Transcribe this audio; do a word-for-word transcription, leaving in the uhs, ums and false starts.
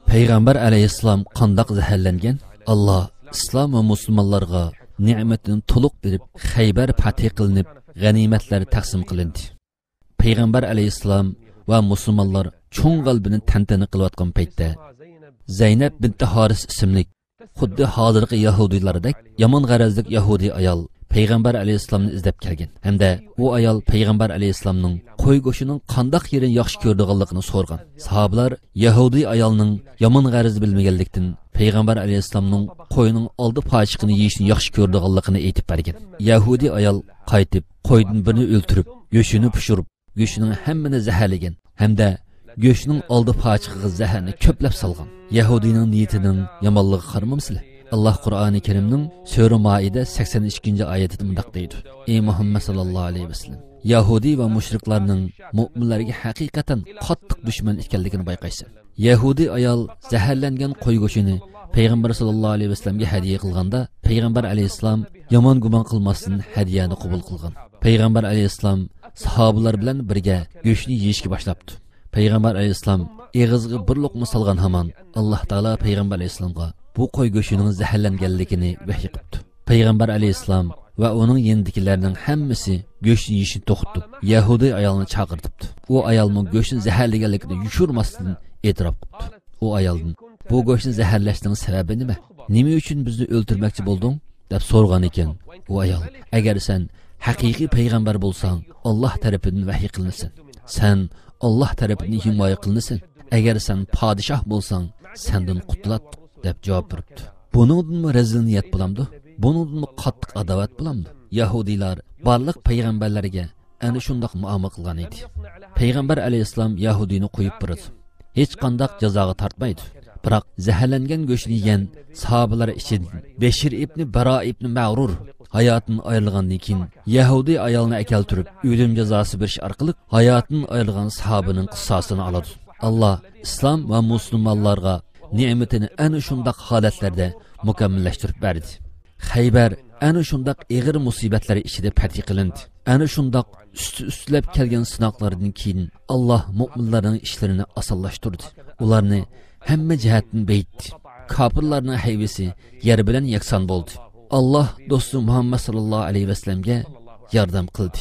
پەيغەمبەر ئەلەيھىسسالام قانداق زەھەرلەنگەن؟ ئاللا ئىسلام ۋە مۇسۇلمانلارغا نېمىتىنى تولۇق بېرىپ، خەيبەر پەتھى قىلىنىپ، غەنىيمەتلەر تەقسىم قىلىندى. پەيغەمبەر ئەلەيھىسسالام ۋە مۇسۇلمانلار چوڭ غەلىبىنى تەنتەنە قىلىۋاتقان پەيتتە، زەينەپ بىنتى ھارىس ئىسىملىك، خۇددى ھازىرقى يەھۇدىيلاردەك يامان غەرەزلىك يەھۇدىي ئايال پەيغەمبەر ئەلەيھىسسالامنى ئىزدەپ كەلگەن ھەمدە ئۇ ئايال پەيغەمبەر ئەلەيھىسسالامنىڭ قوي گۆشىنىڭ قانداق يېرىنى ياخشى كۆرىدىغانلىقىنى سورىغان. ساھابىلار يەھۇدىي ئايالنىڭ يامان غەرىزى بىلمىگەنلىكتىن، پەيغەمبەر ئەلەيھىسسالامنىڭ قوينىڭ ئالدى پاچىقىنى يېيىشنى ياخشى كۆرىدىغانلىقىنى ئېيتىپ بەرگەن. يەھۇدىي ئايال قايتىپ، قويدىن بىرنى ئۆلتۈرۈپ، گۆشىنى پىشۇرۇپ، گۆشىنىڭ ھەممىنى زەھەرلىگەن ھەمدە گۆشنىڭ ئالدى پاچىقىغا زەھەرنى كۆپلەپ سالغان. يەھۇدىينىڭ نىيىتىنىڭ يامانلىقىغا قارىمامسىلەر؟ ئاللا قۇرئانى كەرىمنىڭ سۈرە مائىدە سەكسەن ئىككىنچى ئايىتىدە مۇنداق دەيدۇ: ئەي مۇھەممەد ساللاللاھۇ ئەلەيھى ۋەسەللەم، يەھۇدىي ۋە مۇشرىكلارنىڭ مۆمىنلەرگە ھەقىقەتەن قاتتىق دۈشمەن ئىكەنلىكىنى بايقايسەن. يەھۇدىي ئايال زەھەرلەنگەن قوي گۆشىنى پەيغەمبەر ساللاللاھۇ ئەلەيھى ۋەسەللەمگە ھەدىيە قىلغاندا، پەيغەمبەر ئەلەيھىسسالام يامان گۇمان قىلماستىن ھەدىيەنى قوبۇل قىلغان. پەيغەمبەر ئەلەيھىسسالام ساھابىلار بىلەن بىرگە گۆشنى يېيىشكە باشلاپتۇ. پەيغەمبەر ئەلەيھىسسالام ئېغىزىغا بىر لوقما سالغان ھامان، ئاللا تائالا پەيغەمبەر ئەلەيھىسسالامغا بۇ قوي گۆشىنىڭ زەھەرلەنگەنلىكىنى ۋەھىي قىپتۇ. پەيغەمبەر ئەلەيھىسسالام ۋە ئۇنىڭ يېنىدىكىلەرنىڭ ھەممىسى گۆشنى يېيىشنى توختىتىپ، يەھۇدىي ئايالنى چاقىرتىپتۇ. ئۇ ئايالمۇ گۆشنى زەھەرلىگەنلىكىنى يوشۇرماستىن ئېتىراپ قىپتۇ. ئۇ ئايالدىن، بۇ گۆشنى زەھەرلەشنىڭ سەۋەبى نېمە؟ نېمە ئۈچۈن بىزنى ئۆلتۈرمەكچى بولدۇڭ؟ دەپ سورىغان ئىكەن. ئۇ ئايال، ئەگەر سەن ھەقىقىي پەيغەمبەر بولساڭ، ئاللا تەرىپىدىن ۋەھىي قىلىنىسەن. سەن ئاللا تەرىپىدىن ھىمايە قىلىنىسەن. ئەگەر سەن پادىشاھ بولساڭ، سەندىن قۇتۇلاتتۇق، دەپ جاۋاب بېرىپتۇ. بۇنىڭدىنمۇ رەزىل نىيەت بولامدۇ؟ بۇنىڭدىنمۇ قاتتىق ئاداۋەت بولامدۇ؟ يەھۇدىيلار بارلىق پەيغەمبەرلەرگە ئەنە شۇنداق مۇئامىلە قىلغان ئىدى. پەيغەمبەر ئەلەيھىسسالام يەھۇدىينى قويۇپ بېرىدۇ. ھېچقانداق جازاغا تارتمايدۇ. بىراق زەھەرلەنگەن گۆشنى يېگەن ساھابىلار ئىچىدىن بەشىر ئىبنى بارا ئىبنى مەغرۇر ھاياتىدىن ئايرىلغاندىن كېيىن، يەھۇدىي ئايالنى ئەكەلتۈرۈپ ئۆلۈم جازاسى بېرىش ئارقىلىق ھاياتىدىن ئايرىلغان ساھابىنىڭ قىساسىنى ئالىدۇ. ئاللا ئىسلام ۋە مۇسۇلمانلارغا نېمىتىنى ئەنە شۇنداق ھالەتلەردە مۇكەممەللەشتۈرۈپ بەردى. خەيبەر ئەنە شۇنداق ئېغىر مۇسىبەتلەر ئىچىدە پەتھى قىلىندى. ئەنە شۇنداق ئۈستى ئۈستىلەپ كەلگەن سىناقلاردىن كېيىن، ئاللا مۆمىنلەرنىڭ ئىشلىرىنى ئاسانلاشتۇردى. ئۇلارنى ھەممە جەھەتتىن بېيىتتى. كاپىرلارنىڭ ھەيۋىسى يەر بىلەن يەكسان بولدى. ئاللا دوستى مۇھەممەد ساللاللاھۇ ئەلەيھى ۋەسەللەمگە ياردەم قىلدى.